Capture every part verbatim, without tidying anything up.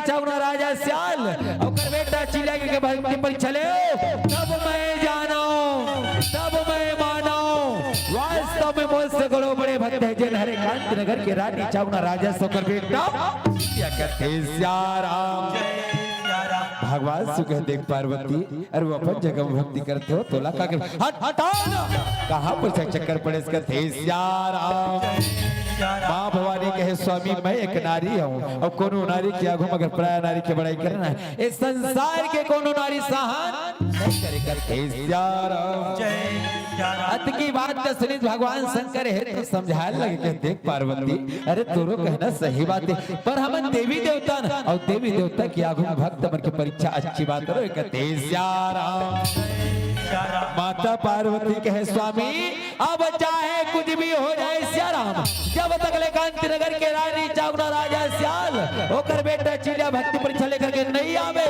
चावना राजा सियाल, ओकर बेटा चिल्ला के भक्ति पर चले, तब मैं जानो, तब मैं मानो, वास्तव में मोर से घलो बड़े भक्त हे, जेन हरे कांति नगर के रानी चावना राजा से ओकर बेटा। या कथे सिया राम। भगवान शिव कहे, देख पार्वती, अरे वो अपन जगह में भक्ति करथे हो, तोला का कर, हट, हटा ना। कहाँ पर से चक्कर पड़े इसका, थे सिया राम। माँ भवानी कहे, स्वामी, मैं एक नारी हूँ, अउ कोनो नारी के आगू में अगर पराया नारी के बड़ाई करना हे, इस संसार के कोनो नारी सहन नहीं करे कर, थे सिया राम। अतकी बात तो सुनिस भगवान शंकर हे तो समझाए लगे, कहे, देख पार्वती, अरे तोरो कहना सही बात हे, पर हमन देवी देवता न, अउ देवी देवता के आगू में भक्त मन के परीक्षा अच्छी बात हे, कथे सिया राम। माता पार्वती कहे, स्वामी, अब चाहे कुछ भी हो जाए सिया राम, जब तक ले कांति नगर के रानी चावना राजा सियाल ओकर बेटा चिल्ला भक्ति परीक्षा लेकर के नहीं आवे,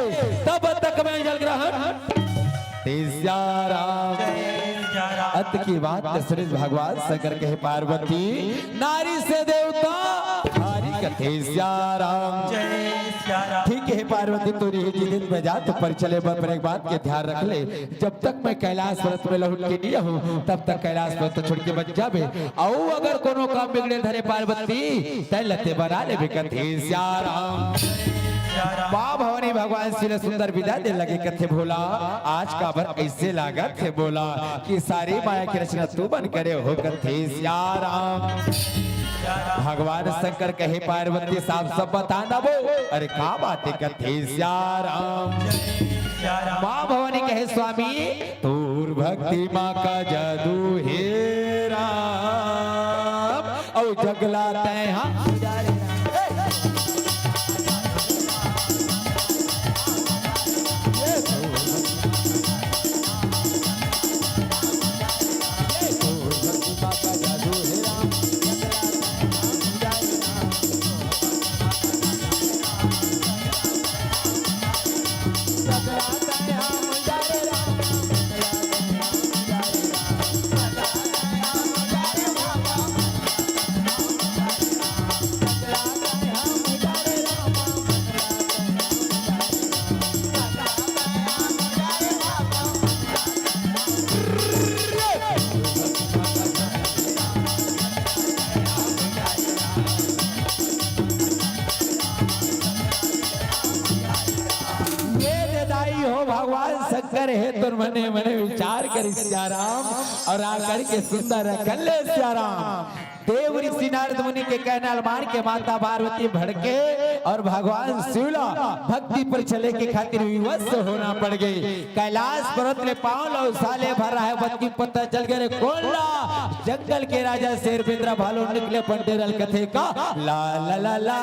तब तक मैं जल ग्रहण, थे सिया राम। अतकी बात सुनिस भगवान शंकर कहे, पार्वती, नारी से देवता हारी, कथे सिया राम। ठीक हे पार्वती, तोर इही जिद में जा, तो पर चले बर, पर एक बात के ध्यान रख ले, जब तक मैं कैलाश पर्वत में लहुट के नहीं आहूँ, तब तक कैलाश पर्वत छोड़ के बच जाबे। अउ अगर कोनो काम बिगड़े धरे पार्वती, तैं लते बना लेबे, कथे सिया राम। माँ भवानी भगवान शिव ल सुंदर विदा दे लगे, कथे, भोला, आज काबर अइसे लागत हे भोला, कि सारी माया के रचना तुमन करे हो, कथे सिया राम। भगवान शंकर कहे, पार्वती, साफ सब बता ना वो, अरे का बात हे, कथे सिया राम। माँ भवानी कहे, स्वामी, तोर भक्ति माँ का जादू हे राम, अउ जगला तैं हा। ये दे दाई हो भगवान शंकर हे, तोर मने मने विचार करिस सिया राम, अउ आकर के सुंदर रखन ले सिया राम। देव ऋषि नारद मुनि के कहना ल मान के माता पार्वती भड़के अउ भगवान शिव ला भक्ति पर चले के खातिर विवश होना पड़ गे। कैलाश पर्वत ले पाँव ला उसाले भर रहा हे, बतकी पता चल गे रे कोन ला, जंगल के राजा शेर बेंदरा भालू निकले पंडेरल कथे का। ला ला ला ला।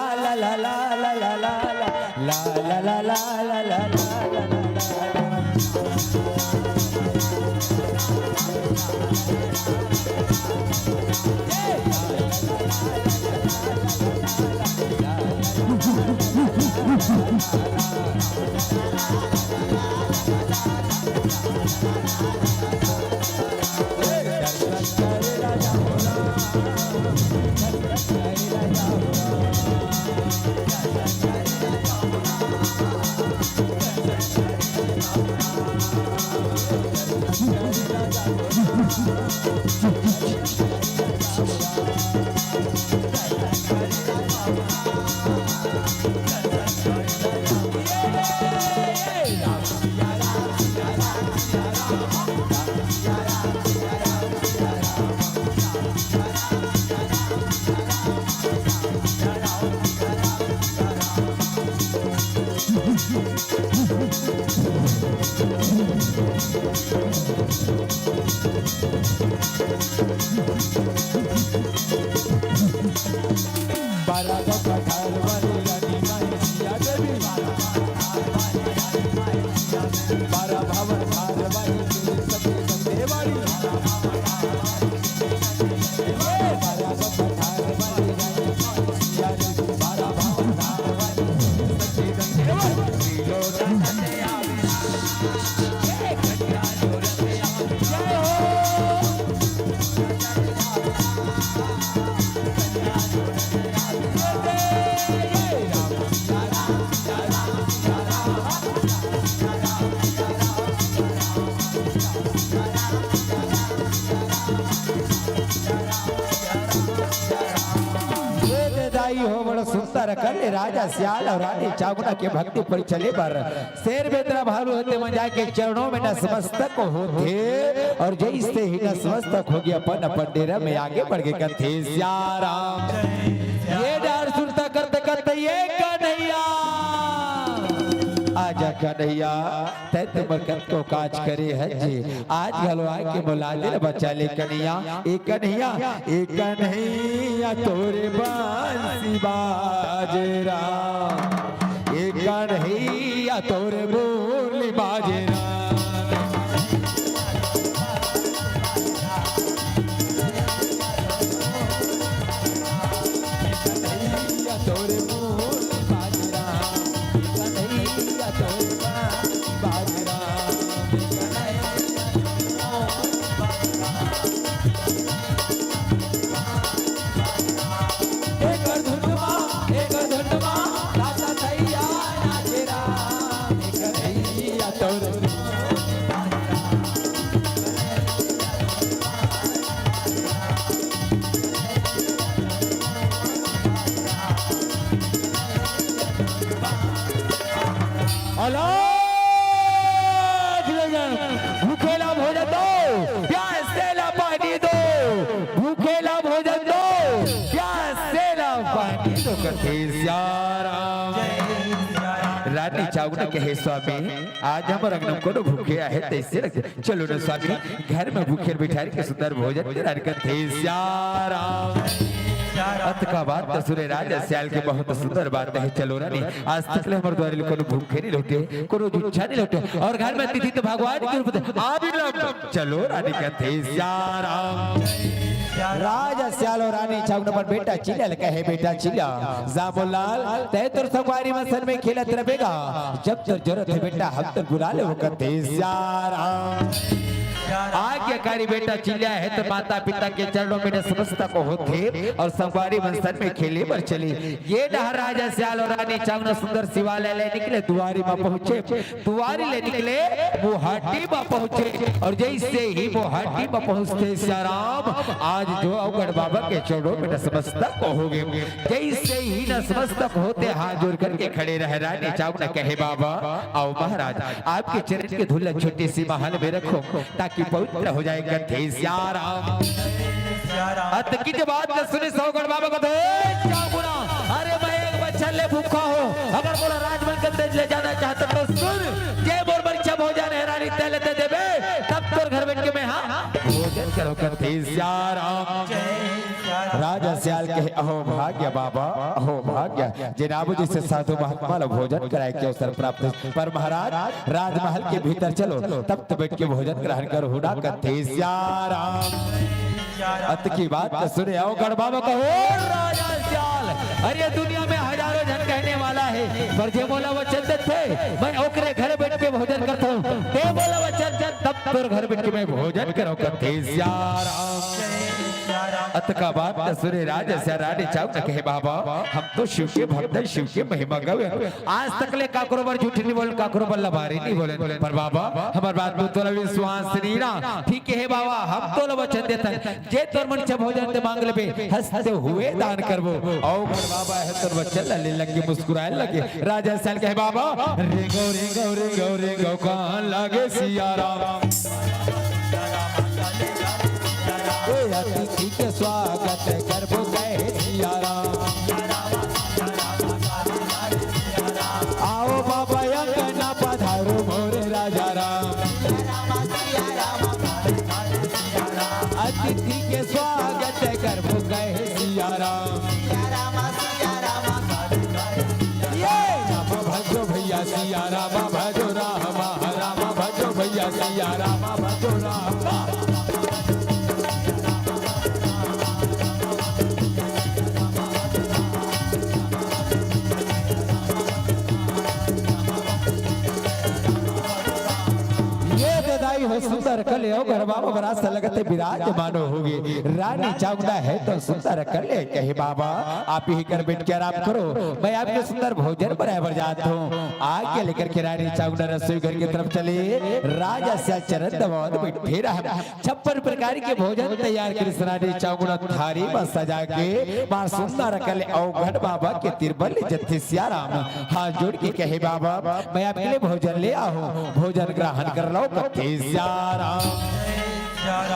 कर ले राजा सियाल अउ रानी चावना के भक्ति पर चले बर। शेर बेंदरा भालू होथे मन जाके चरणों में नतमस्तक होथे अउ जइसे ही नतमस्तक होगे अपन अपन डेरा में आगे बढ़ गे कथे सियाराम। ये डार सुरता करते करते ये कन्हैया, आजा कन्हैया, तैं तो मोर कतको काज करे हस जी, आज घलो आके मोला दिल बचा ले कन्हैया। ए कन्हैया, ए कन्हैया तोरे बंसी बाजे राम, ए कन्हैया तोरे मुरली बाजे राम। कन्हैया तोरे मुरली बाजे राम, कन्हैया तोरे मुरली बाजे राम। एकर धुनमा, एकर धुनमा, राजा थैया नाचे राम, एकर थैया तोर। अलग भोजन, भूखे ला भोजन दो, प्यासे ला पानी दो, भूखे ला भोजन दो, प्यासे ला पानी दो, कथे सियाराम। रानी चावना कहे, स्वामी, आज हमर अंगना कोनो भूखे आहे, तइसे लगथे। चलो न स्वामी, घर में भूखे बिठारी के सुंदर भोजन करान कथे सियाराम। अतका बात त सुने राजा सियाल के बहुत सुंदर बात हे। चलो रानी, आज तक ले हमर दुवारी ले कोनो भूखे नइ लौटे, कोनो जुच्छा नइ लौटे, अउ घर में अतिथि तो भगवान के रूप दे, आ भी लम। चलो रानी कथे सियाराम। राजा सियाल अउ रानी चावना अपन बेटा चिल्ला ल कहे, बेटा चिल्ला, जामोलाल, तैं तोर संगवारी मन संग में खेलत रहे गा, जब तोर जरूरत हे बेटा, हम तोर बुला लेबो कथे सियाराम। आज्ञाकारी बेटा चिल्ला हे त माता पिता के चरणों में नतमस्तक होथे अउ संगवारी मन संग में खेले बर चले। ये डहर राजा सियाल अउ रानी चावना सुंदर शिवालय ले निकले, दुवारी म पहुंचे, दुवारी ले निकले, मुहाटी म पहुंचे अउ जइसे ही मुहाटी म पहुंचथे सियाराम, आज जो अवगढ़ बाबा के चरणों में नतमस्तक होगे। जइसे ही नतमस्तक होथे, हाथ जोड़ करके खड़े रहे रानी चावना कहे, बाबा, आओ महाराज, आपके चरण के धूल छोटी सी महल में रखो, ताकि पवित्र हो जाए कथे सियाराम। अतकी के बात ल सुने अवगढ़ बाबा कथे, "ए चावना, अरे मैं एक बछर ले भूखा हों, अगर मोला राजमहल के अंदर ले जाना चाहत हस त सुन, जे मोर बर इच्छा भोजन हे रानी तैं ल दे देबे, तब तोर घर बइठ के मैं हा भोजन करहूं कथे सियाराम।" राजा सियाल कहे, अहो भाग्य बाबा, अहो भाग्य, जेन आप जइसे साधु महात्मा ल भोजन कराए के अवसर प्राप्त हे। पर महाराज, राजमहल के भीतर चलो, तब तो बइठ के भोजन ग्रहण करहूं ना कथे सियाराम। अतकी बात ल सुने अवगढ़ बाबा कहे, राजा सियाल, अरे दुनिया में हजारों झन कहने वाला हे, पर जे मोला वचन देथे, मैं ओकरे घर बइठ के भोजन करथंव। तैं मोला वचन दे, तब तोर घर बइठ के मैं भोजन करहूं कथे सियाराम। अतका बात ल सुने राजा सियाल रानी चावना कहे, बाबा, हम तो शिव के भक्त हन, शिव के महिमा गावे। आज तक ले काकरो बर झूठ नइ बोलेन, काकरो बर लबारी नइ बोलेन। पर बाबा, हमर बात म तोला विश्वास नइ ना। ठीक हे बाबा, हम तोला वचन देथन, जे तोर मन इच्छा भोजन तैं मांग लेबे, हंसते हुए दान करबो। अवगढ़ बाबा ह तोर वचन ल लेन लगे, मुस्कुराए लगे। राजा सियाल कहे, बाबा, रेंगव, रेंगव, रेंगव, रेंगव, कहन लगे सियाराम। ए अतिथि के स्वागत करबो कहे सियाराम। आओ बाबा अंगना पधारो मोरे राजा राम। अतिथि के स्वागत करबो कहे सियाराम। ये राम भजो भैया सियाराम भजो राम, राम भजो भैया सियाराम भजो राम। ये तो दाई हो सुंदर कले अवघड़ बाबा बड़ा सा लगत है विराजमान होगे। रानी चामुंडा है तो सुंदर कले कहे बाबा, आप ही कर बैठ के आराम करो, मैं आपके सुंदर भोजन बनाए बर जात हूँ। आज्ञा लेकर के रानी चामुंडा रसोई घर की तरफ चले। राजा सियाल चरण दबावत बैठे रहा। छप्पन प्रकार के भोजन तैयार करिस रानी चामुंडा थारी म सजा के। माँ सुंदर कले अवघड़ बाबा के तीर बर ले जथे सियाराम। हाथ जोड़ के कहे बाबा, मैं आपके लिए भोजन ले आया हूँ, भोजन ग्रहण कर लो कथे सियाराम।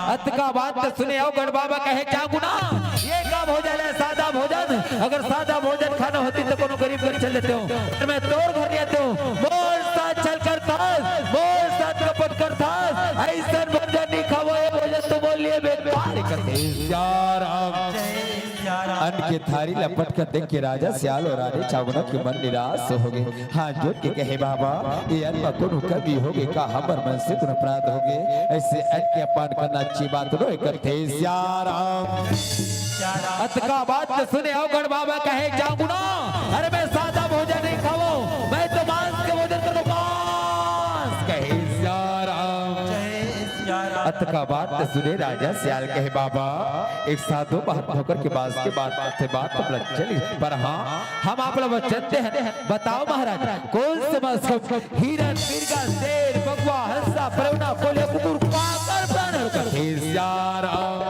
अतका बात तो सुने अवघड़ बाबा कहे चामुंडा, ये का भोजन है? सादा भोजन। अगर सादा भोजन खाना होती तो कोनो गरीब घर चल देते हो, पर मैं तोर घर ले आते हूँ। मोर साथ छल करथस, मोर साथ कपट करथस, ऐसन भोजन नहीं खावो, ये भोजन तो मोर लिए बेकार कथे सियाराम। अन्न के थारी ल पटकत देख के राजा सियाल अउ रानी चामुंडा के मन निराश होगे। हाथ जोड़ के कहे, बाबा, ये अन्न म कोनो कमी होगे का? हमर मन से कोनो अपराध होगे? ऐसे अन्न के अपमान करना अच्छी बात नोहे कथे सियाराम। अतका बात ल सुने अवघड़ बाबा कहे, चामुंडा, अरे मैं सादा भोजन नहीं खावो, मैं तो मांस के भोजन करो, मांस कहे सियाराम। अतका बात ल सुने राजा सियाल कहे, बाबा, एक साधु महात्मा होकर के मांस के बात करथे, बात हमला चली, पर हाँ, हम आप ला वचन दे हन। बताओ महाराज, कौन से मांस खाओ? हिरन, मिर्गा, शेर, बगवा, हंसा, पलौना, कोलिया, कुकुर, काकर, प्राण हर कथे सियाराम।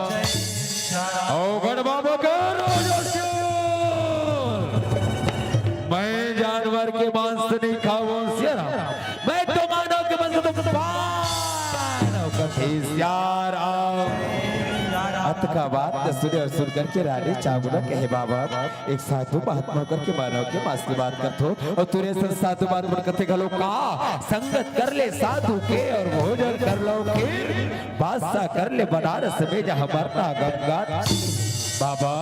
अवघड़ बाबा का रोजो सियाल। मैं जानवर के मांस नहीं खाऊं सियाराम, मैं तो मानव के मांस तो पान कथे सियाराम। अतका बात ल सुने अउ सुन करके रानी चामुंडा कहे, बाबा, एक साधु महात्मा होकर के मानव के मांस के बात करथो, अउ तुरे सन साधु महात्मा कथे घलो का? संगत कर ले साधु के अउ भोजन कर लो खीर, बादशाह कर ले बनारस में जहाँ मरना गंगा। बाबा,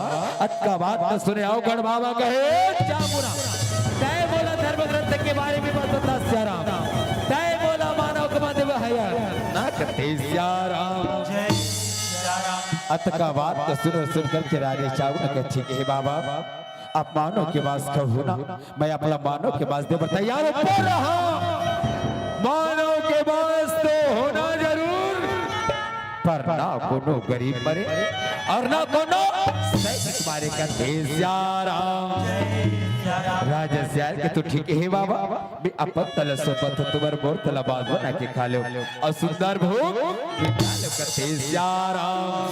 अतका बात ल सुने अवघड़ बाबा कहे, चामुंडा, तय मोला धर्म ग्रंथ के बारे में मत बता सियाराम, तय मोला मानव के मत देव हया ना कथे सियाराम। अतका बात ल सुन सुन करके रानी चामुंडा कथे, हे बाबा, आप मानव के मांस खाहू ना, मैं आप ला मानव के मांस दे बर तैयार हूँ, पर हाँ, मानव के मांस तो होना जरूर, पर ना कोनो गरीब मरे अउ ना कोनो सैनिक मारे कथे सियाराम। राजा सियाल के तो ठीक हे बाबा, मैं अपन तला सोपत हो, तुम्हर मोर तला बांस बना के खा लो। अउ सुंदर भोग मिटा लो कथे सियाराम।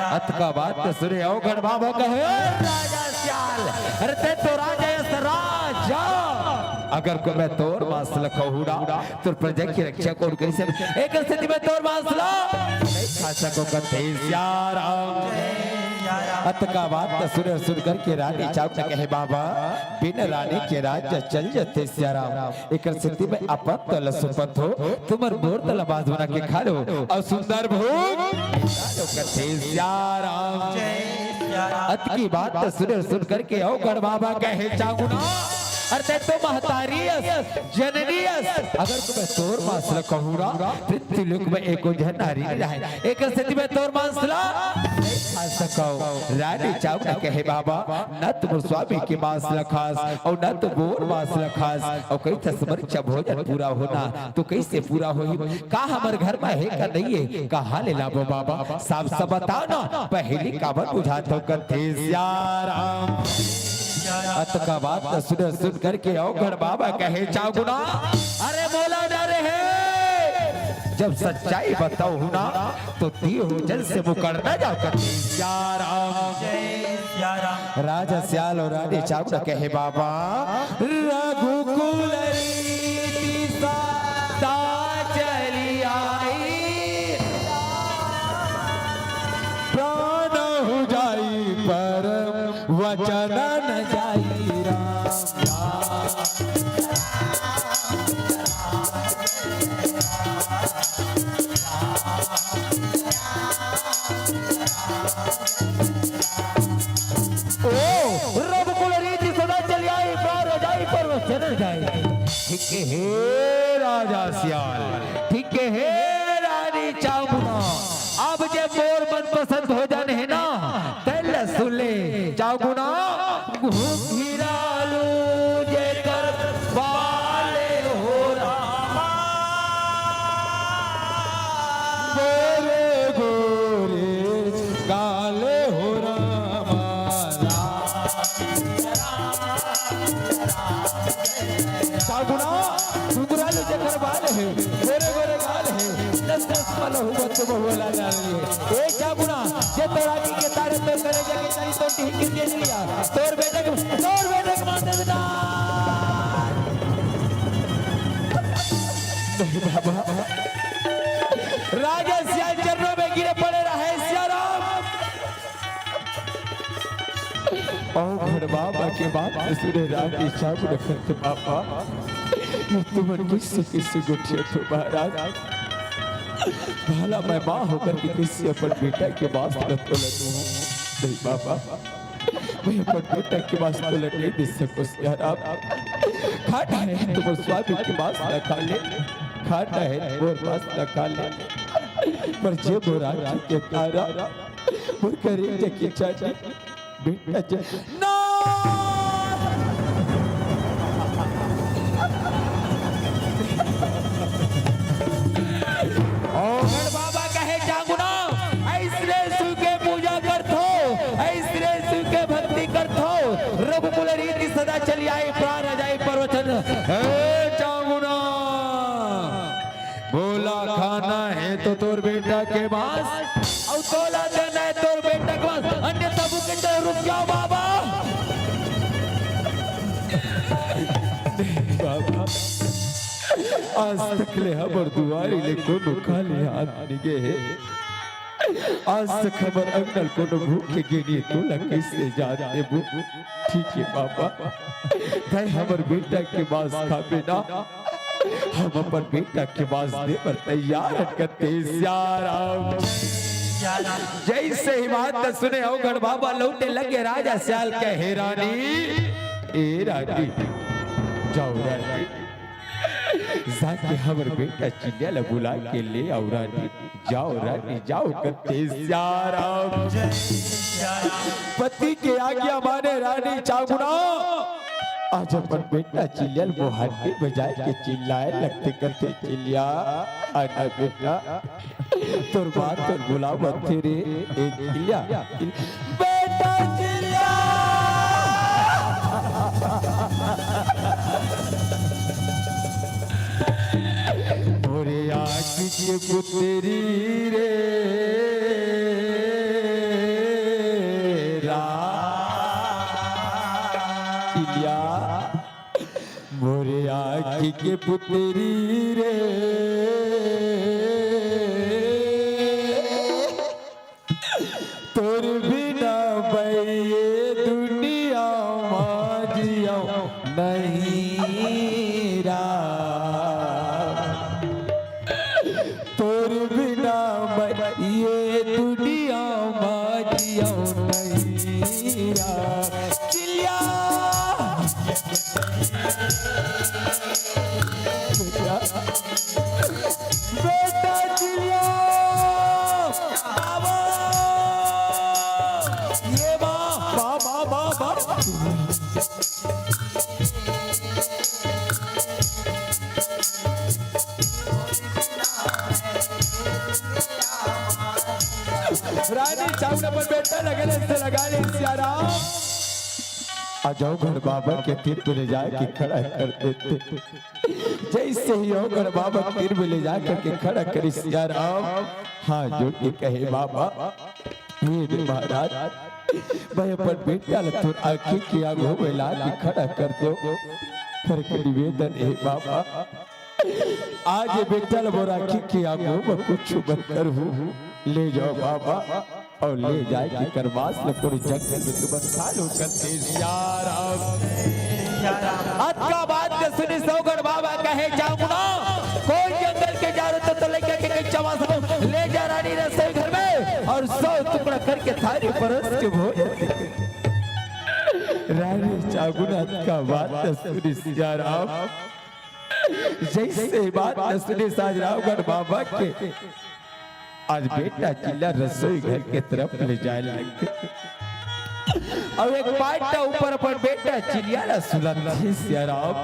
अतका बात ल सुने अवघड़ बाबा कहे, राजा सियाल, अरे तैं तो राजा अस राजा। अगर को मैं तोर मांस ल खाहू ना, तोर प्रजा के रक्षा कोन करिस? एकर सेती मैं तोर मांस ल नहीं खा सकंव कथे सियाराम। अतका बात ल सुने सुन करके रानी चामुंडा कहे, बाबा, बिन रानी के राज्य चल जथे सियाराम। एकर सेती मैं अपन तला सोपत हो, तुम्हर मोर तला बांस बना के खा लो अउ सुंदर भोग कथे सियाराम। अतकी बात ल सुने सुन करके अवघड़ बाबा कहे, चामुंडा, अरे तैं तो महतारी अस, जननी अस, अगर को मैं तोर मांस ल खाहू ना, पृथ्वी लोक में एको झन नारी नहीं रहे। एकर सेती मैं तोर मांस ल नहीं खा सकंव। रानी चामुंडा कहे, बाबा, न तो मोर स्वामी के मांस ल खास अउ न तो मोर मांस ल खास। अउ कहिथस हमर इच्छा भोजन पूरा होना, तो कइसे पूरा होही? का हमर घर में हे का नहीं हे? कहाँ ले लाबो बाबा? साफ साफ बताओ ना, पहेली काबर बुझात हो कथे सियाराम। अतका बात ल सुने सुन करके अवघड़ बाबा कहे, चामुंडा, अरे मोला डर हे, जब सच्चाई बताहू ना, तो तीहों जन से मुकर न जाओ कथे सियाराम। राजा सियाल अउ रानी चामुंडा कहे, बाबा, रघुकुल रीति सदा चली आई, प्राण हो जाई पर वचन न जाई राम। ओ, रघुकुल रीति सदा चली आई, प्राण हो जाई पर वचन न जाई। ठीक हे राजा सियाल, ठीक हे रानी चामुंडा, अब जे मोर मनपसंद भोजन हे ना, तेला सुन ले चामुंडा, घुघरालू जेकर बाल हो रामा। चागुना, घुघरालू जेकर बाल हे, गोरे गोरे गाल हे, दस दस पल हो बच्चे बहु वाला जान लिए। ए चागुना, जे तोर आँखी के तारे तोर करेजा के चारी तोर टिही के तेज लिया। तोर बेटा के, तोर बेटा के मार दे बेटा। नहीं बाबा, राजा सियाल चरणों में गिरे पड़े रहे सियाराम। अवघड़ बाबा के बात सुने रानी चागुना कहथे, बाबा, ये तुमन कइसे कइसे गोठियाथो महाराज? भला मैं माँ होकर के कइसे अपन बेटा के मांस ल तोला दूँ? नहीं बाबा, मैं अपन बेटा के मांस तोला नहीं दे सकों सियाराम। खाना हे तुमन स्वामी के मांस ल खा ले, खाना हे मोर मांस ल खा ले, पर जे मोर आँखी के तारा, मोर करेजा के चांदी, बेटा ज-, ना! अवघड़ बाबा कहे चागुना, अइसने शिव के पूजा करथो, अइसने शिव के भक्ति करथो, रघुकुल रीति सदा चली आई, प्राण अजाई प्रवचन। हे चागुना, बोला खाना हे तो तोर बेटा के मांस, अउ तोला देना हे तोर बेटा के मांस, अन्यथा भूखे चल। रुक जाओ बाबा। बाबा, आज तक ले हमर दुआरी ले कोनो खाली हाथ नइ गे हे। आज तक हमर अंगन कोनो भूखे गे नइ हे, तोला कइसे जान देबो? ठीक हे बाबा, तैं हमर बेटा के मांस खाबे ना, हम अपन बेटा के मांस दे बर तैयार हन कहथे सियाराम। जइसे ही बात सुने अवघड़ बाबा लौटे लगे राजा सियाल कहे, "हे रानी, ए रानी, जाओ रानी, जाके हमर बेटा चिल्लिया ला बुला के ले आओ रानी, जाओ रानी, जाओ," कहथे सियाराम। पति के आज्ञा माने रानी चागुना। आज अपन बेटा चिल्लिया ल मोहांडी बजाए के चिल्लाए लगथे, कहथे, "चिल्लिया, आना बेटा, तोर माँ तोर बुलावत हे रे, ए चिल्लिया, बेटा चिल्लिया।" मोरे आँखी के पुतरी रे राम। चिल्लिया, मोरे आँखी के पुतरी रे, तोर बिना मैं ये दुनिया मा जियौं नहीं राम। तोर बिना मैं ये दुनिया मा जियौं नहीं राम। चिल्लिया। बेटा चिल्लिया, बाबा, ये माँ, माँ, माँ, माँ, माँ। रानी चागुना अपन बेटा लगे ले से लगा ले सियाराम। अजय घर बाबा के तीर पे ले जाके खड़ा कर देथे। जइसे ही अवघड़ बाबा तीर में ले जा करके खड़ा करिस सियाराम, हाथ जोड़ के कहे, "बाबा, हे दे महाराज, मैं अपन बेटा ल तोर आँखी के आगू में ला के खड़ा कर देव। पर एक निवेदन हे बाबा, आज ये बेटा ल मोर आँखी के आगू में कुछ मत करहू, ले जाव बाबा।" अउ ले जाके एकर मांस ल कोनो जंगल में तुमन खा लो कहथे सियाराम। अतका बात के सुनिस अवघड़ बाबा कहे, "चागुना, कोई जंगल के जा रहे तो, तो लेके के कहीं चबा सको, ले जा रानी रसोई घर में अउ सौ टुकड़ा करके थारी परोस के भोजन दे।" रानी चागुना अतका बात के सुनिस सियाराम। जइसे बात के सुनिस अवघड़ बाबा के, आज बेटा चिल्लिया रसोई घर के तरफ ले जाए लगथे। अउ एक पाटा ऊपर अपन बेटा चिल्लिया ला सुलाथे सियाराम।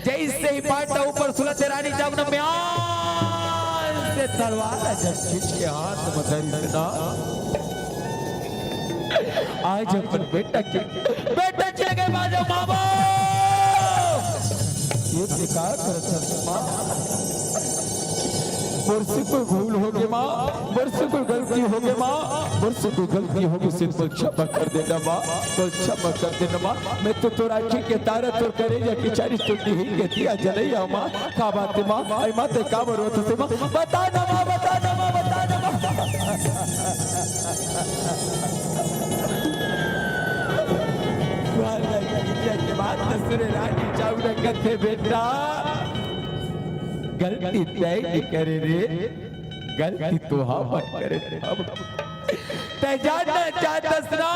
जइसे ही पाटा ऊपर सुलाथे रानी चागुना म्यान से तलवार ला जब खींच के हाथ में धरिस ना, आज अपन बेटा के, बेटा चिल्लिया के बाजो, "मामा!" ये ते का करत हस माँ? मोर से कोई भूल होगे माँ, मोर से कोई गलती होगे माँ, मोर से कोई गलती होगे, सिर्फ मोला क्षमा कर देना माँ, मोला क्षमा कर देना माँ। मैं तो तोर आँखी के तारा, तोर करेजा के चारी चुंडी ही के दिया जलइया माँ। का बात हे माँ? अई माँ, ते का बरोत हस माँ? बता ना माँ, बता ना माँ, बता ना माँ। वाला किया के बात तो सुने रानी चावड़ा कथे बेटा, गलती तैं नइ करे रे, गलती तोहा मन करे रे। तैं जानना चाहत हस ना,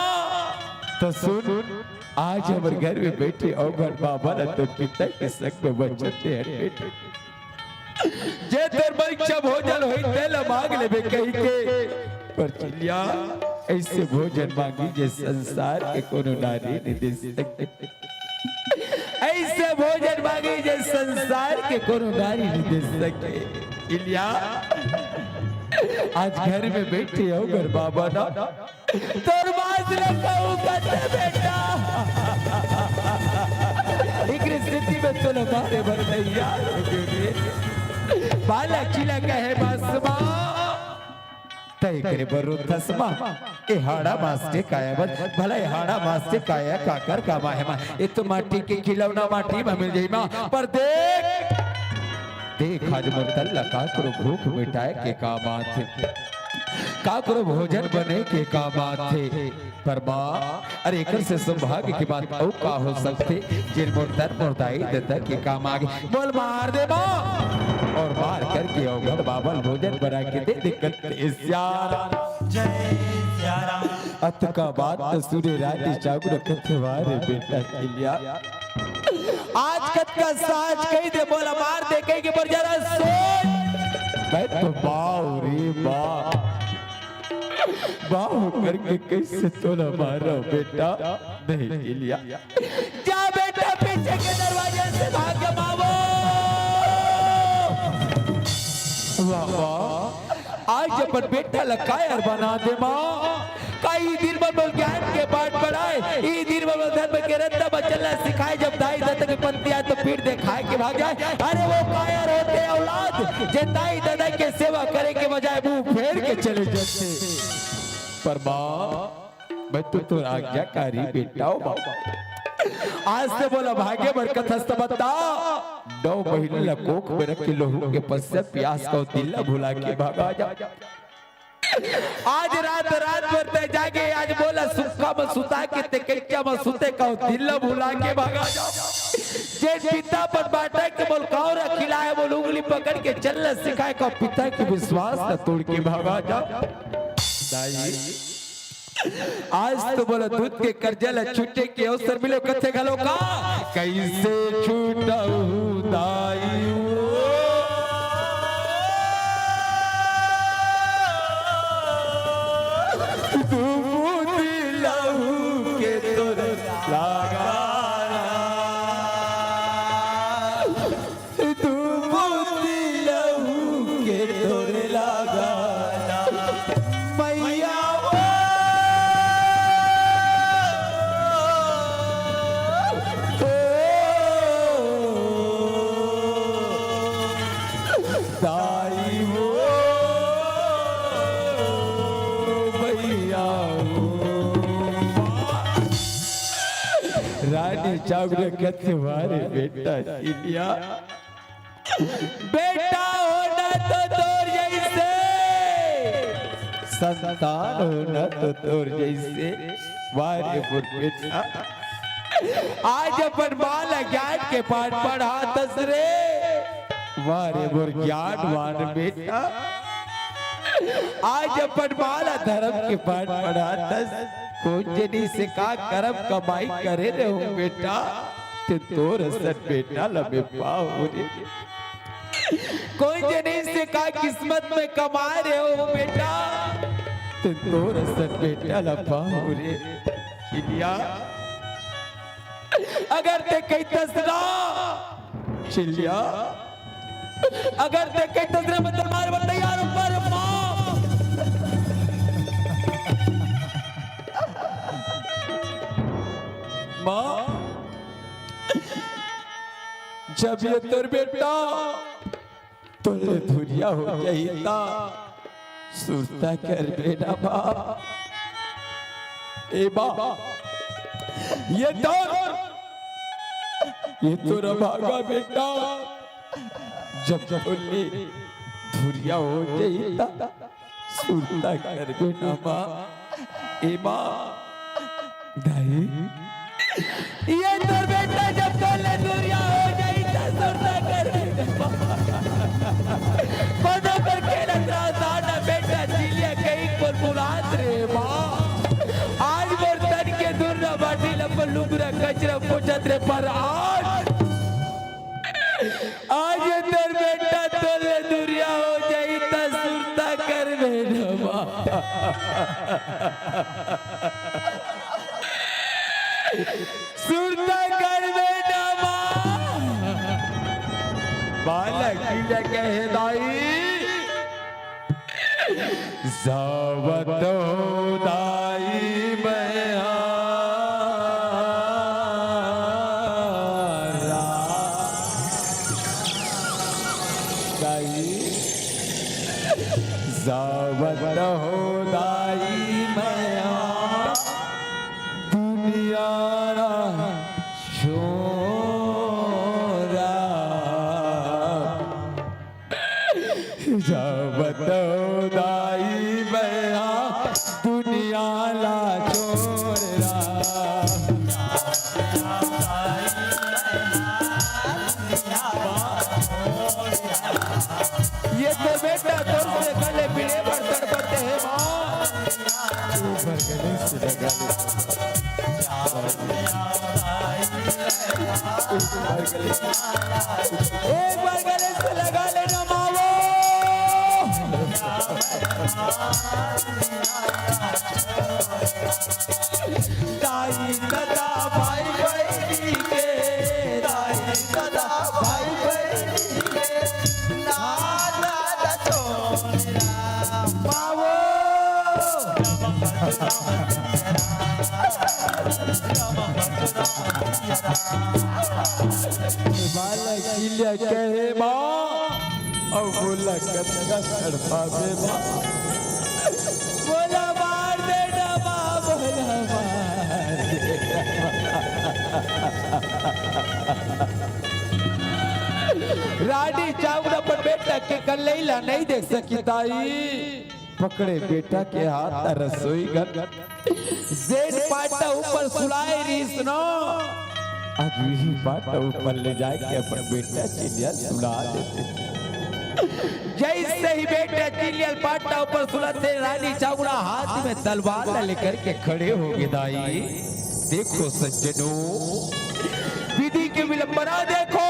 तो सुन, आज हमर घर में बइठे अवघड़ बाबा ला तोर पिता के संग में वचन दे हन बेटा। जे तोर बर इच्छा भोजन होही, तेला मांग लेबे कहिके। पर चिल्लिया, अइसे भोजन मांगी जे संसार के कोनो नारी नइ दे सके। अइसे भोजन मांगी जे संसार के कोनो नारी नइ दे सके। चिल्लिया, आज घर में बइठे अवघड़ बाबा ना, तोर बात ल कहूँ कथे बेटा। एकरे सेती में तोला मारे बर तैयार हो गेंव रे। बालक चिल्ला कहे बस माँ, तैं करे बर रोथस माँ। ए हाड़ा मास के काया बर, भला ए हाड़ा मास के काया काकर काम आय माँ? ए तो माटी के खिलौना माटी म मिल जाही माँ। पर देख, देख आज मोर तन ला काकरो भूख मिटाय के काम आथे, काकरो भोजन बने के काम आथे। पर माँ, अरे एकर से सौभाग्य के बात अउ का हो सकथे, जेन मोर तन मोर दाई ददा के काम आगे। बोल मार दे माँ, अउ मार करके अवघड़ बाबा ल भोजन बना के दे दे कथे सियाराम। जय सियाराम। अतका बात तो सुने रानी चावड़ा कथे वाह रे बेटा चिल्लिया। आज कतका साँच कहि दे, मोला मार दे कहिके, पर जरा सोच। मैं तो बाऊ रे बाऊ, बाऊ करके कइसे तोला मारंव बेटा, नहीं चिल्लिया। जा बेटा पीछे के दरवाजे से भाग जा बाबू। वाह वाह, आज अपन बेटा ला कायर बना दे माँ। का ई दिन बर मोला ज्ञान के पाठ पढ़ाय, ई दिन बर मोला धर्म के रद्दा म चलना सिखाय। जब दाई ददा के पंथी आय त पीठ देखाय के भाग जाय। अरे वो कायर होथे औलाद, जे दाई ददा के सेवा करे के बजाय मुंह फेर के चले जाथे। पर माँ, मैं तो तोर आज्ञाकारी बेटा हंव माँ। आज ते मोला भागे बर कथस त बता, नौ महीना ला कोख में रख के लहू के पसिया पियास के दिल ला भुला के भागा जा। आज रात, रात भर ते जागे, आज मोला सुक्खा म सुता के ते कइचा म सुते कहो, दिल ल भुला के भागा जा। जेन पिता अपन बाटा के मोला कांवरा खिलाय, मोला उंगली पकड़ के चलना सिखाय कहो, पिता के विश्वास ल तोड़ के भागा जा। दाई, आज तो मोला दूध के करजा ल छूटे के अवसर मिले कथे घलो का? कइसे छूटहूँ दाई ओ। दू बूंदी लहू के तोर लागा ना। दू बूंदी लहू के तोर लागा ना। मैया ओ। दाई हो भैया हो। रानी चावड़ा कथे वाह रे बेटा चिल्लिया। बेटा होना तो तोर जइसे, संतान होना तो तोर जइसे। वाह रे मोर बेटा, आज अपन माँ ल ज्ञान के पाठ पढ़ाथस रे। वाह रे मोर ज्ञानवान बेटा, आज अपन माँ ल धर्म के पाठ पढ़ाथस। कोन जनी से का करम कमाई करे रेहेंव बेटा, ते तोर असन बेटा ल मैं पाहूँ रे। कोन जनी से का किस्मत में कमाय रेहेंव बेटा, ते तोर असन बेटा ल पाहूँ रे। चिल्लिया, अगर ते कहिथस ना, चिल्लिया, अगर ते कहिथस ना, मैं तोर मारे बर तैयार हंव, पर माँ, माँ, जब ये तोर बेटा तोर ले धुरिया हो जाही त सुरता करबे ना माँ। ए माँ, ये तोर, ये तोर अभागा बेटा जब तोर ले धुरिया हो जाही त सुरता करबे ना माँ। ए माँ, दाई, ये तोर बेटा जब तोर ले धुरिया हो जाही त सुरता करबे ना माँ। कोनो करके रखना साना बेटा चिल्लिया कहीं पर बुलात रे माँ। आज मोर तन के दूर ना बाटी लपन लुगरा कचरा पोछत रे पर आज आज ये तोर बेटा तोर ले धुरिया हो जाही त सुरता करबे ना माँ। सुरता करबे ना माँ। बालक ल कहे दाई। जावत हो दाई मैं हारा। दाई, जावत हो दाई मैं हारा। दुनिया रा छोरा। जावत हो दाई मैं हारा दुनिया ला छोरा। ये तो बेटा तोर से गले मिले बर तड़पते हैं माँ। ऊपर गले से लगा ले। एक बार गले से लगा लेना मावो। दाई दादा भाई बहिनी के, दाई दादा भाई बहिनी के, ना दादा छोरा मावो। बालक चिल्लिया कहे माँ, अउ बोला कतका तड़पाबे माँ। बोला मार दे ना माँ, बोला मार दे ना माँ। रानी चाउर अपन बेटा के कल्लई ला नहीं देख सकी दाई। पकड़े बेटा के हाथ रसोई घर जेन पाटा ऊपर सुलाए रहिस न, आज वही पाटा ऊपर ले जाके अपन बेटा चिल्लिया सुला देथे। जैसे ही बेटा चिल्लिया पाटा ऊपर सुलाथे, रानी चाउड़ा हाथ में तलवार ला लेकर के खड़े हो गे दाई। देखो सज्जनों, विधि के विलंबना देखो।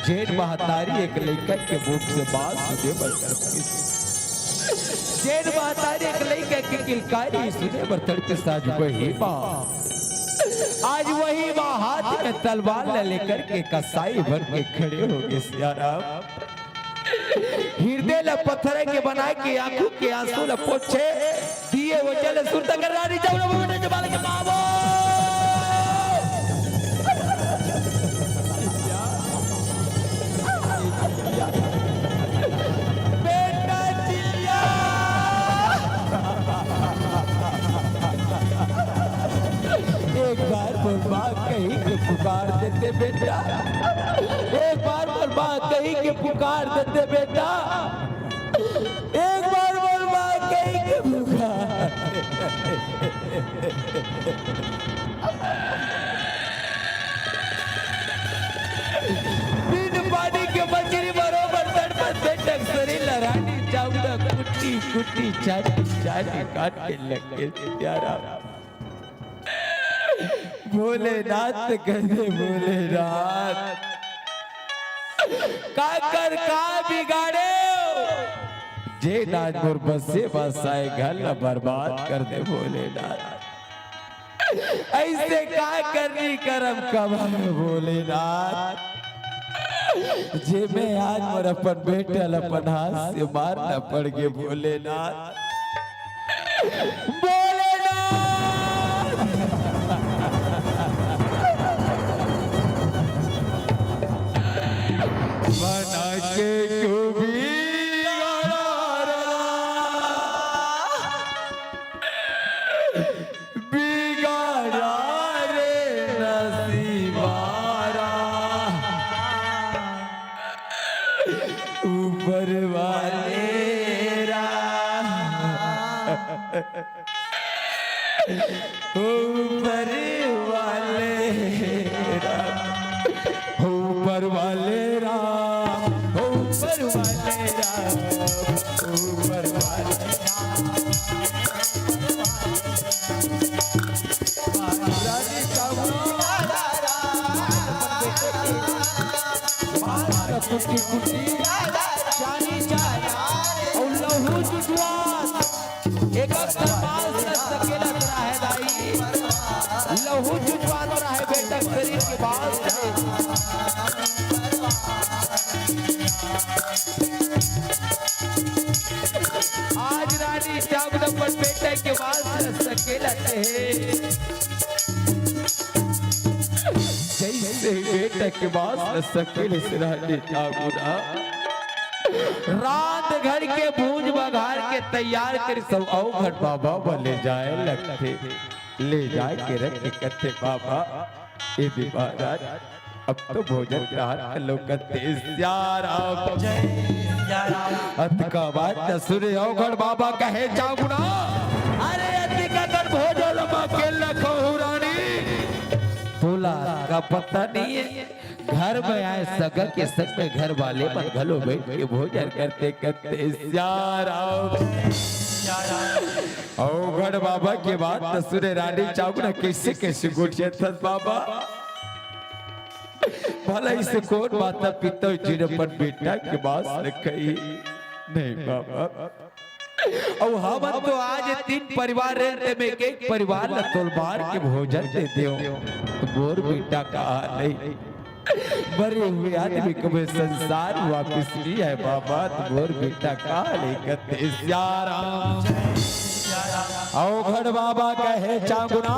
जेन महतारी एक लइका के मुख से बात सुने बर तड़पे, जेन महतारी एक लइका के किलकारी सुने बर तड़पे, आज वही माँ, आज वही माँ हाथ में तलवार ला लेकर के कसाई बन के खड़े हो गे सियाराम। हिरदे ला पत्थर के बना के आंखों के आंसू ला पोछे दिए वो जल सुरता कर रानी चाउड़ा बेटा जमाल के बाबू। बेटा चिल्लिया। एक बार बोल माँ कही के पुकार देते बेटा, एक बार बोल माँ कही के पुकार देते बेटा, एक बार बोल माँ कही के पुकार। बिन पानी के मछरी बरोबर तड़पत बेटक शरीर ला रानी चाउड़ा कुट्टी कुट्टी चाटी चाटी काटे लगे प्यारा। भोलेनाथ कहे भोलेनाथ, काकर का बिगाड़े, जे नाजपुर बसे बसाए घर ला बर्बाद कर दे भोलेनाथ। ऐसे का करनी करम कमाए भोलेनाथ, जे मैं आज मोर अपन बेटा ला अपन हाथ से मारना पड़ गे भोलेनाथ। भोलेनाथ। बना के क्यों बिगाड़ा रे, बिगाड़ा रे नसीबारा। ऊपर वाले रा, ऊपर वाले रा, ऊपर वाले रा, ऊपर वाले रा, ऊपर वाले रा। रानी का कुटी कुटी, जानी जाए, और लहू जुजुआत, एक अक्सर बाल से सकेला रहा है दाई, लहू जुजुआत रहा है बेटा शरीर के बाल से। आज रानी चावल अपन बेटा के बाल से सकेला है। जैसे ही बेटा के बाल से सकेले से रानी चावल रांध घर के भूंज बघार के तैयार कर सब अवघड़ बाबा बर ले जाए लगथे। ले जाए के रख के कथे, "बाबा, ए भी महाराज, अब तो भोजन ग्रहण कर लो," कथे। सियाराम। अतका बात सुने अवघड़ बाबा कहे, "चावल गुना, अरे अतिका कर भोजन म अकेला खहू रानी, तोला का पता नहीं है।" घर में आए सगा के संग में घर वाले मन घलो बैठ के भोजन करथे, कथे। सियाराम। अवघड़ बाबा के बात त सुने रानी चावल गुना, कैसे कैसे गोठियाथस बाबा। भला इसे कोन माता पिता जिन अपन बेटा के बात ल कही? नहीं बाबा, अउ हमन तो आज तीन परिवार रहिथे, में एक एक परिवार ल तोल बार के भोजन दे देव। त मोर बेटा कहाँ ले? मरे हुए आदमी कभू संसार वापिस नहीं आए बाबा, त मोर बेटा कहाँ ले? कथे। सियाराम। अवघड़ बाबा कहे, "चावल गुना,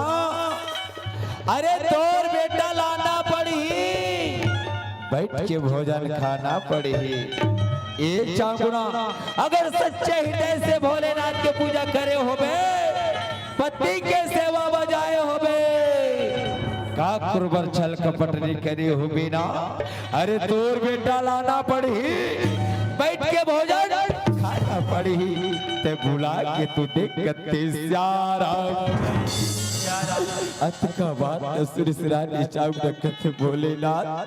अरे तोर बेटा लाना पड़ही, बैठ के भोजन खाना पड़ही।" ए चावल गुना, अगर सच्चे हृदय से भोलेनाथ के पूजा करे होबे, पति के सेवा बजाए होबे, काकरो बर छल कपट नहीं करे होबे ना, अरे तोर बेटा लाना पड़ही, बैठ के भोजन खाना पड़ही, ते बुला के तू देख कथे। सियाराम। अतका बात सुने से रानी चावल गुना कथे, "भोलेनाथ,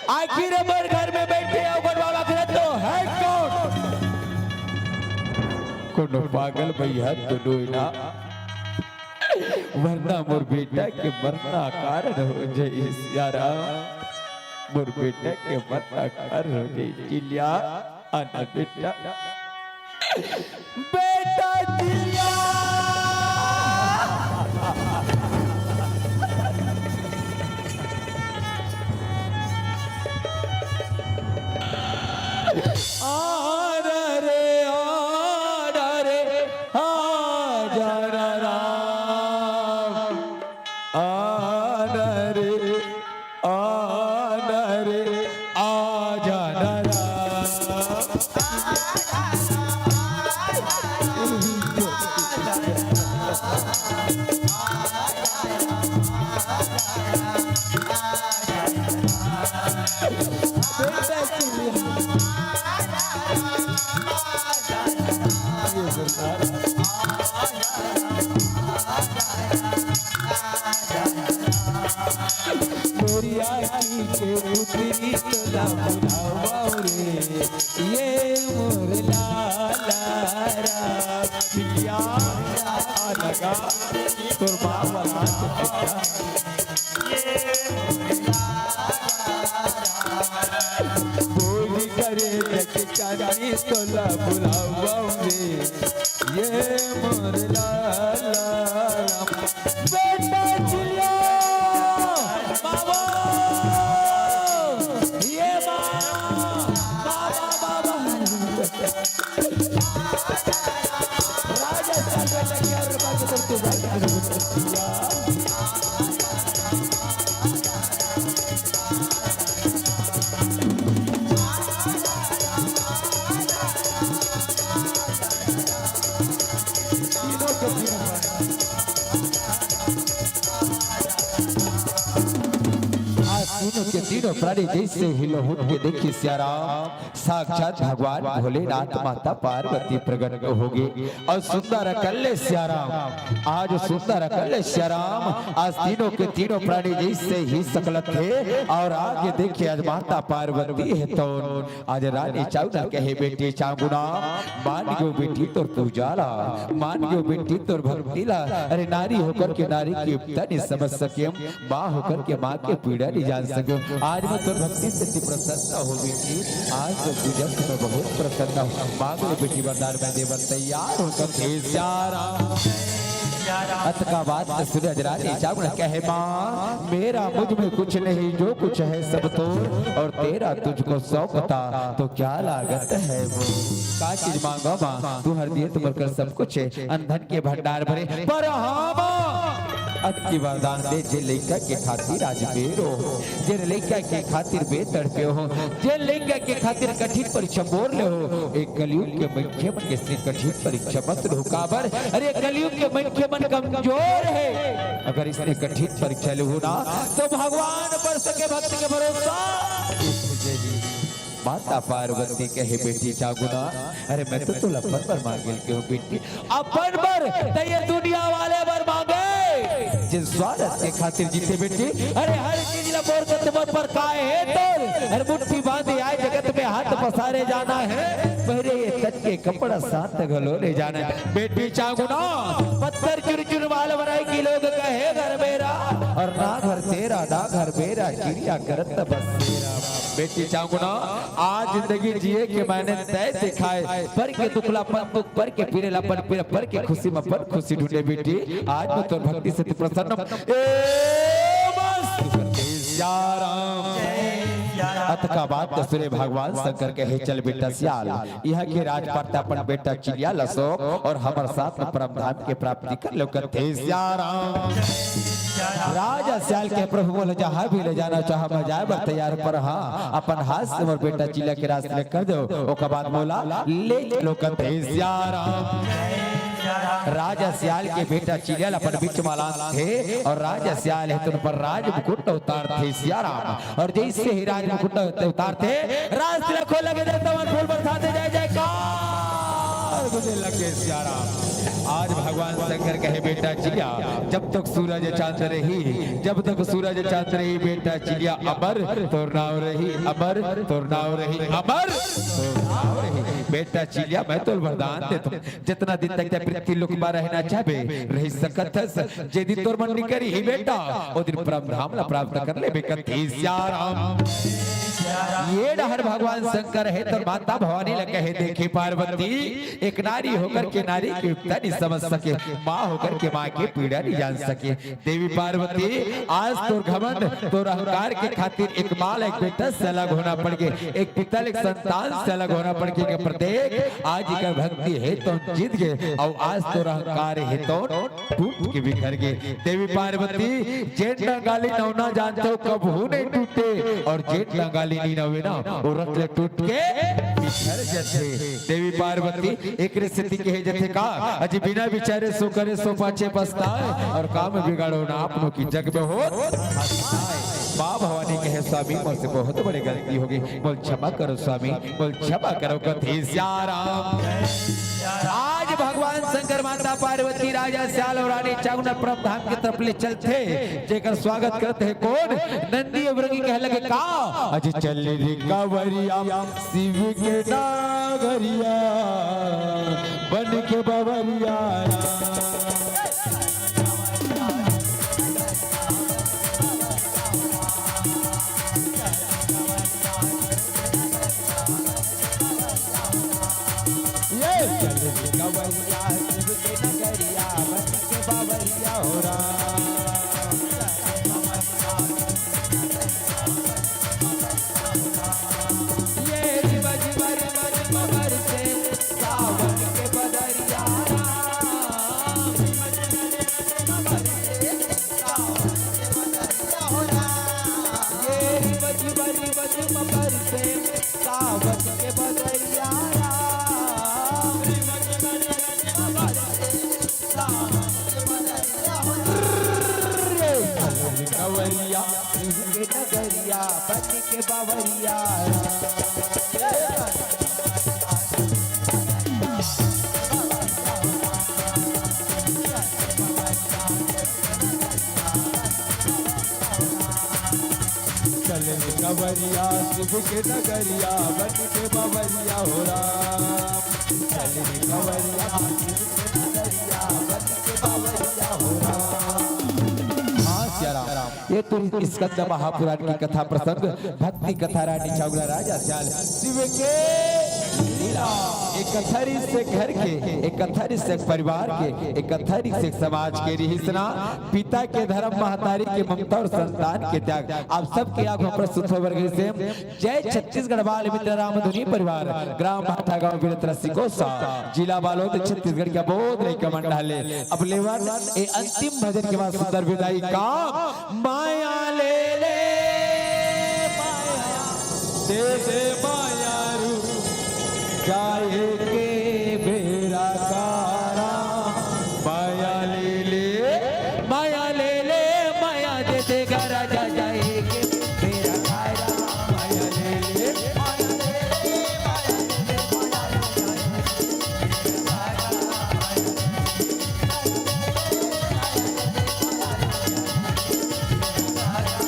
आखिर हमर घर में बैठे अवघड़ बाबा के तो है कोन? कोनो पागल भैया तो नोहे ना, वरना मोर बेटा के मरना कारण हो जाई।" सियाराम, मोर बेटा के मरना कारण हो जाई। चिल्लिया, आना बेटा, बेटा चिल्लिया। आना रे, आना रे, आ जाना राम। आना रे, आना रे, आ जाना राम। मोरिया की के पुतरी तोला बुलावा रे, ये मोर लाला राम। पिया आ लगा तोर बाबा। भोज करे जग चांदनी तोला बुलावा रे, ये मोर लाला राम। बेटा चिल्लिया, बाबा, ये माँ, बाबा, बाबा। राजा चल बेटा, क्या रे बात करते हो? प्राणी जइसे हिल उठ के देखी सियाराम, साक्षात भगवान भोलेनाथ माता पार्वती प्रगट होगे। अउ सुंदर अकन ले सियाराम, आज सुंदर अकन ले सियाराम, आज तीनों के तीनों प्राणी जइसे ही सकलत हे। अउ आगे देखी आज माता पार्वती हे तउन आज रानी चाउना कहे बेटी चांगुना, मान गयो बेटी तोर पूजा ला, मान गयो बेटी तोर भक्ति ला। अरे नारी होकर के नारी के उपता नइ समझ सकेंव, माँ होकर के माँ के पीड़ा नइ जान सकेंव। आज मैं तोर भक्ति से अति प्रसन्न हों बेटी, आज तोर पूजा से मैं बहुत प्रसन्न हों। मांग ले बेटी वरदान मैं दे बर तैयार हों। कथे सियाराम। अतका बात सुने आज रानी चाउना कहे माँ, मेरा मुझ में कुछ नहीं, जो कुछ है सब तोर, और तेरा तुझको सौंपता तो क्या लागत है वो। का चीज मांगों माँ, तुंहर दिए तो मोर कर सब कुछ हे, अन धन के भंडार भरे, पर हाँ माँ, अतकी वरदान दे जे लइका के खातिर आज बेरो, जे लइका के खातिर बेतड़पे हो, जे लइका के खातिर कठिन परीक्षा बोर ले हो, एक कलयुग के मनखे मन के सिर कठिन परीक्षा मत लो काबर, अरे कलयुग के मनखे मन कमजोर हे, अगर इसने कठिन परीक्षा ले हो ना तो भगवान पर सके भक्त के भरोसा। माता पार्वती कहे बेटी चांगुना, अरे मैं तो तोला अपन बर मांगे ल केहेंव बेटी, अपन बर, त ये दुनिया वाले बर मांगे। जिन स्वार्थ के खातिर जीथे बेटी, अरे हर चीज ला मोर कतमन पर काय हे तोर, हर मुट्ठी बांधे आए जगत में हाथ पसारे जाना हे, पहिरे ये तन के कपड़ा साथ घलो ले जाना हे। बेटी चांगुना, पत्थर चुन चुन माल बनाए कि लोग कहे घर मेरा, और ना घर तेरा ना घर मेरा, चिड़िया करत बसेरा। बेटी चांगुना, आज जिंदगी जिए के मायने तय दिखाए, पर के दुख ला अपन दुख, पर के पीरे ला अपन पीरा, पर के खुशी में अपन खुशी ढूंढे बेटी। आज मैं तोर भक्ति से अति प्रसन्न हों। ए मस्त सियाराम। अतका बात तो सुने भगवान शंकर कहे चल बेटा सियाल, इहाँ के राजपाट अपन बेटा चिड़िया ला सौंप और हमर साथ में परम धाम के प्राप्ति कर लेव कथे सियाराम। राजा सियाल कहे प्रभु मोला जहाँ भी ले जाना चाहा मैं जाए बर तैयार, पर हाँ अपन हाथ से मोर बेटा चिड़िया के रास तिलक कर देव, ओकर बाद मोला ले चलो कथे सियाराम। राजा सियाल के बेटा चिड़िया ला अपन बीच में लानथे और राजा सियाल हे तउन पर राज मुकुट उतारथे सियाराम। और जइसे ही राज मुकुट उतारथे, रास तिलक होय लगे, देवता मन फूल बरसाथे, जय जयकार गुंजे लगे सियाराम। आज भगवान शंकर कहे बेटा चिड़िया, जब तक सूरज चांद रही, जब तक सूरज चांद रही बेटा चिड़िया अमर तोर नाव रही, अमर तोर नाव रही, अमर तोर नाव रही। बेटा चिड़िया मैं तोला वरदान देथों, जतना दिन तक तैं पृथ्वी लोक म रहना चाहबे, रहि सकत हस। जे दिन तोर मन निकरही बेटा, ओ दिन परम धाम ला प्राप्त कर लेबे कथे सियाराम। ये डहर भगवान शंकर हे तोर माता भवानी ला कहे, देखे पार्वती, एक नारी होकर के नारी के उपता नइ समझ सके, माँ होकर के माँ के पीड़ा नइ जान सके। देवी पार्वती, आज तोर घमंड, तोर अहंकार के खातिर एक माँ ला एक बेटा से अलग होना पड़ गे, एक पिता ला एक संतान से अलग होना पड़ गे। के प्रत्येक आज इकर भक्ति हे तउन जीत गे, अउ आज तोर अहंकार हे तउन टूट के बिखर गे। देवी पार्वती, जेन डंगालिन नवना जानथव कभू नइ टूटे, अउ जेन डंगालिन नवे ना, ओ रत ले टूट के बिखर जथे। देवी पार्वती, एकरे सेती कहे जथे का, अजी बिना विचारे सो करे सो पाछे पछताए, और काम बिगाड़ो ना आपनो की जग में होत हंसाए। माँ भवानी कहे, स्वामी, मोर से बहुत बड़े गलती होगे, मोला क्षमा करो स्वामी, मोला क्षमा करो कथे सियाराम। आज भगवान शंकर, माता पार्वती, राजा सियाल अउ रानी चांगुना परम धाम के तरफ ले चलथे, जेकर स्वागत करत हे कोन? नंदी अउ बरगी कहे लगे का? अजी चल रे कांवरिया, शिव के नागरिया, बन के बांवरिया। ये चल रे कांवरिया, शिव के नगरिया, बन के बांवरिया हो राम। ये रिम झिम रिम झिम बरसे सावन के बदरिया राम। ये रिम झिम रिम झिम बरसे सावन के बदरिया राम। कांवरिया, शिव के नगरिया, बन के बावरिया। चल रे कंवरिया शिव के नगरिया, बन के बावरिया हो राम। चल रे कंवरिया शिव के नगरिया, बन के बावरिया हो राम। हाँ, सिया राम। ये तो स्कंद महापुराण की कथा प्रसंग, भक्ति कथा रानी छागुला राजा सियाल शिव के लीला। एक कथरी से घर के, एक कथरी से परिवार के, एक कथरी से समाज के रिहिसना, पिता के धर्म, महतारी के ममता और संतान के त्याग। आप सबके आगू प्रस्तुत होबर गइसे जय छत्तीसगढ़ बाल मित्र रामधुनी परिवार, ग्राम भाटा गांव बिरतरा सिकोसा, जिला बालोद, छत्तीसगढ़ के बोध रे कमंडा ले। अब लेवन ए अंतिम भजन के बाद सुंदर विदाई का। माया ले ले, माया दे दे माया रू, जाए के बेरा कारा। माया ले ले, माया ले ले, माया दे दे गरा जा जाए के बेरा कारा। माया ले ले, माया ले ले, माया दे दे माया रू, जाए के बेरा कारा।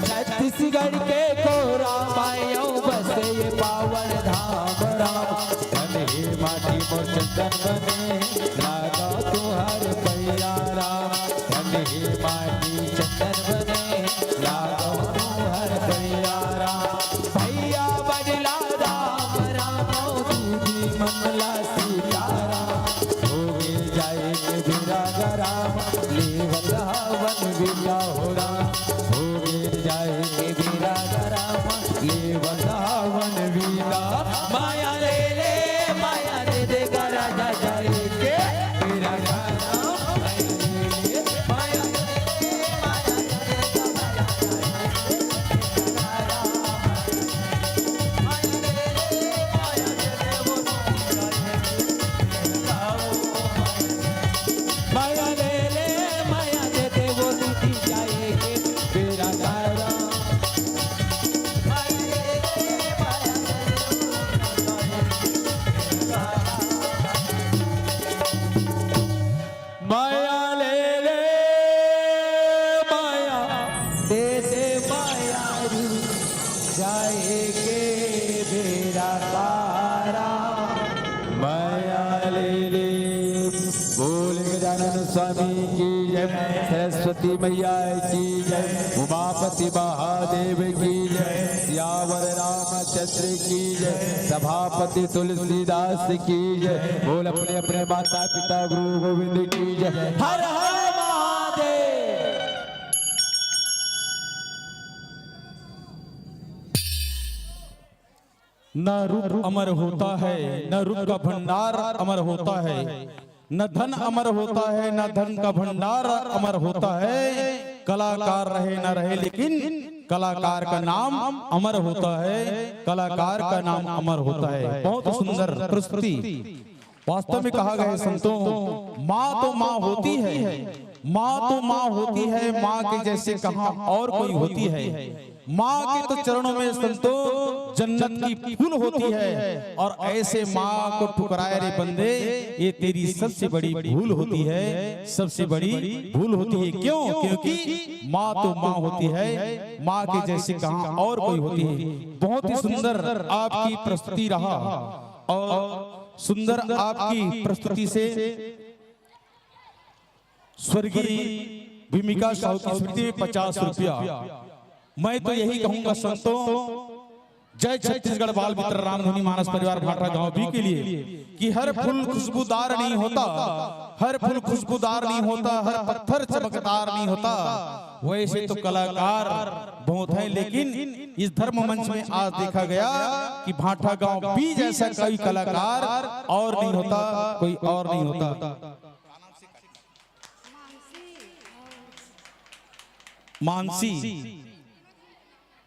छत्तीसगढ़ के कोरा पायो बसे ये पावन धाम राम। धन हे माटी मोर चंदन बने, लागा तुहर पैया राम। धन हे माटी चंदन बने, लागा तुहर पैया राम। भैया बनला राम राम, दीदी मनला सीता राम। होगे जाए के बेरा गराम, लेवत हवन बिदा हो राम। होगे जाए के बेरा गराम, लेवत हवन बिदा। माया ले ले, माया दे दे गरा जा जाए के बेरा गराम। माया ले ले, माया दे दे, माया दे दे, माया दे दे। माया ले ले, माया दे दे, वो दीदी जाए के बेरा कारा। माया ले ले, माया दे दे, वो दीदी जाए के बेरा कारा। माया ले ले, माया दे दे माया रू, जाए के बेरा पारा। माया ले ले। बोल गजानन स्वामी की जय, सरस्वती मैया की जय, उमापति महादेव की जय, सियावर रामचंद्र की जय, सभापति तुलसीदास की जय। बोल अपने अपने माता पिता गुरु गोविंद की जय। हर हर महादेव। न रूप अमर होता है, न रूप का भंडार अमर होता है, न धन अमर होता है, न धन का भंडार अमर होता है। कलाकार रहे न रहे, लेकिन कलाकार का नाम अमर होता है, कलाकार का नाम अमर होता है। बहुत सुंदर प्रस्तुति। वास्तव में कहा गया है संतों, माँ तो माँ होती है, माँ तो माँ होती है, माँ के जैसे कहाँ और कोई होती है। माँ के तो चरणों में संतों जन्नत की फूल होती है, और ऐसे माँ को ठुकराए रे बंदे, ये तेरी सबसे बड़ी भूल होती है, सबसे बड़ी भूल होती है। क्यों? क्योंकि माँ तो माँ होती है, माँ के जैसे कहाँ और कोई होती है। बहुत ही सुंदर आपकी प्रस्तुति रहा, और सुंदर आपकी प्रस्तुति से स्वर्गीय भूमिका साहू की स्मृति में पचास रुपया। मैं तो यही कहूंगा संतों, जय छत्तीसगढ़ बाल मित्र रामधुनी मानस परिवार भाटा गांव बी के लिए कि हर फूल खुशबूदार नहीं होता, हर फूल खुशबूदार नहीं होता, हर पत्थर चमकदार नहीं होता। वैसे तो कलाकार बहुत हैं, लेकिन इस धर्म मंच में आज देखा गया कि भाटा गांव बी जैसा कोई कलाकार और नहीं होता, कोई और नहीं होता। मानसी,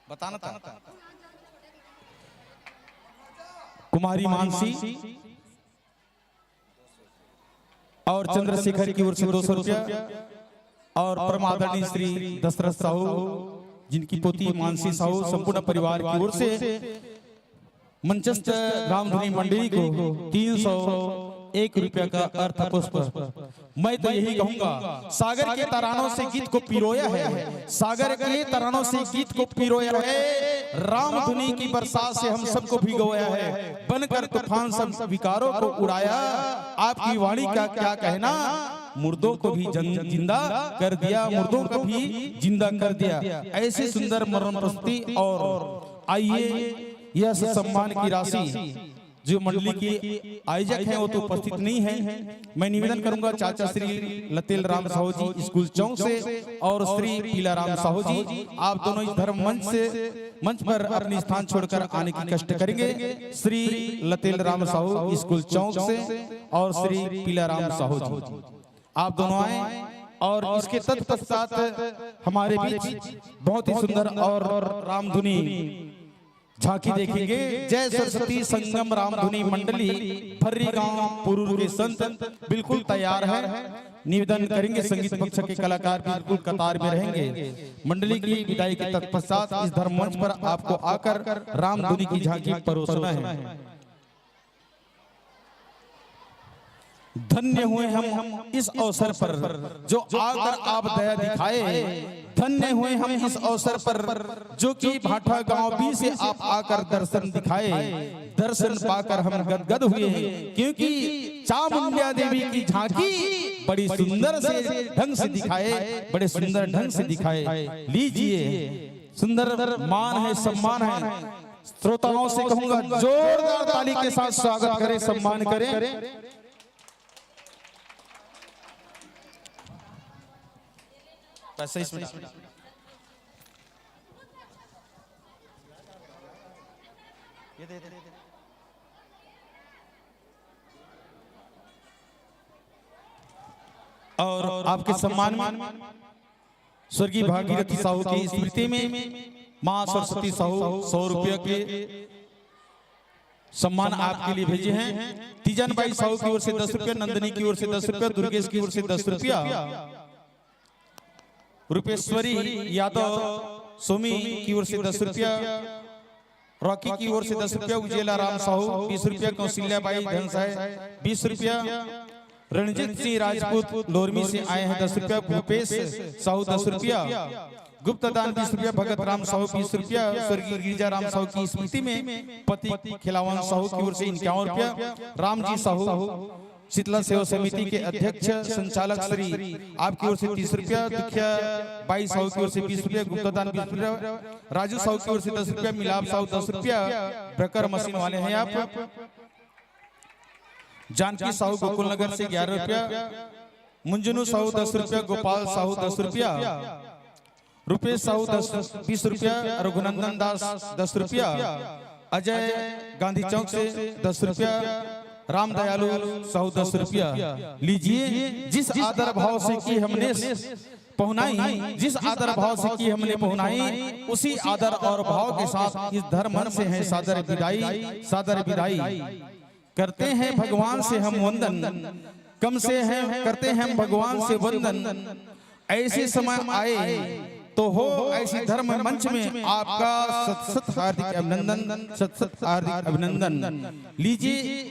बताना था। कुमारी मानसी और चंद्रशेखर की ओर से दो सौ रुपया और परम आदरणीय श्री दशरथ साहू, जिनकी पोती मानसी साहू, संपूर्ण परिवार की ओर से मंचस्थ रामधुनी मंडली को तीन सौ एक रुपया का अर्थ पुष्प। मैं तो यही कहूंगा, सागर के तरानों से गीत को पिरोया है, सागर के तरानों से गीत को पिरोया है, रामधुनी की बरसात से हम सबको भिगोया है, बनकर तूफान सब विकारों को उड़ाया। आपकी वाणी का क्या कहना, मुर्दों को भी जन जिंदा कर दिया, मुर्दों को भी जिंदा कर दिया। ऐसे सुंदर मरण प्रस्तुति। और आइए, यह सम्मान की राशि जो मंडली की आयोजक हैं, वो तो उपस्थित नहीं है। मैं निवेदन करूंगा चाचा श्री लतेल राम साहू जी स्कूल चौक से और श्री पीला राम साहू जी, आप दोनों इस धर्म मंच से, मंच पर अपनी स्थान छोड़कर आने की कष्ट करेंगे। श्री लतेल राम साहू स्कूल चौक से और श्री पीला राम साहू जी, आप दोनों आए। और इसके तत्पश्चात हमारे बीच बहुत ही सुंदर और रामधुनी झांकी देखेंगे। जय सरस्वती संगम रामधुनी मंडली फर्री गांव पुरूर के संत बिल्कुल तैयार है। निवेदन करेंगे, संगीत पक्ष के कलाकार बिल्कुल कतार में रहेंगे। मंडली की विदाई के तत्पश्चात इस धर्म मंच पर आपको आकर रामधुनी की झांकी परोसना है। धन्य हुए हम इस अवसर पर जो आकर आप दया दिखाए, धन्य हुए हम इस अवसर पर जो कि भाटा गांव बी से आप आकर दर्शन दिखाए। दर्शन पाकर हम गदगद हुए, क्योंकि चामुंडा देवी की झांकी बड़ी सुंदर से ढंग से दिखाए, बड़े सुंदर ढंग से दिखाए। लीजिए, सुंदर मान है, सम्मान है। श्रोताओं से कहूंगा, जोरदार ताली के साथ स्वागत करें, सम्मान करें। पैसा इसमें डाल। ये दे, दे, दे। और आपके सम्मान में स्वर्गीय भागीरथी साहू की स्मृति में मां सरस्वती साहू सौ रुपया के सम्मान आपके लिए भेजे हैं। तीजन बाई साहू की ओर से दस रुपया, नंदनी की ओर से दस रुपया, दुर्गेश की ओर से दस रुपया, रूपेश्वरी यादव सोमी की ओर से दस रुपया, रॉकी की ओर से दस रुपया, उजेला राम साहू बीस रुपया, कौशल्या बाई धनसाय बीस रुपया, रणजीत सिंह राजपूत लोरमी से आए हैं दस रुपया, भूपेश साहू दस रुपया, गुप्ता दान बीस रुपया, भगत राम साहू बीस रुपया, स्वर्गीय गिरिजा राम साहू की स्मृति में पति खिलावन साहू की ओर से इक्यावन रुपया, रामजी साहू शीतला सेवा समिति के अध्यक्ष संचालक श्री आपकी ओर से तीस रुपया, दुखिया बाई साहू की ओर से बीस रुपया, गुप्ता दान बीस रुपया, राजू साहू की ओर से दस रुपया, मिलाप साहू दस रुपया, ब्रेकर मशीन वाले हैं आप, जानकी साहू गोकुल नगर से ग्यारह रुपया, मुंजनू साहू दस रुपया, गोपाल साहू दस रुपया, रुपेश साहू दस, बीस रुपया, रघुनंदन दास दस रुपया, अजय गांधी चौक से दस रुपया, रामदयालु साहू दस रुपया। लीजिए, जिस आदर भाव से की हमने पहुनाई, जिस आदर भाव से की हमने पहुनाई, उसी आदर और भाव के साथ इस धर्म मंच से है सादर विदाई, सादर विदाई। करते हैं भगवान से हम वंदन, कम से है करते हैं हम भगवान से वंदन। ऐसे समय आए तो हो ऐसी धर्म मंच में आपका सत सत हार्दिक अभिनंदन, सत सत हार्दिक अभिनंदन। लीजिए,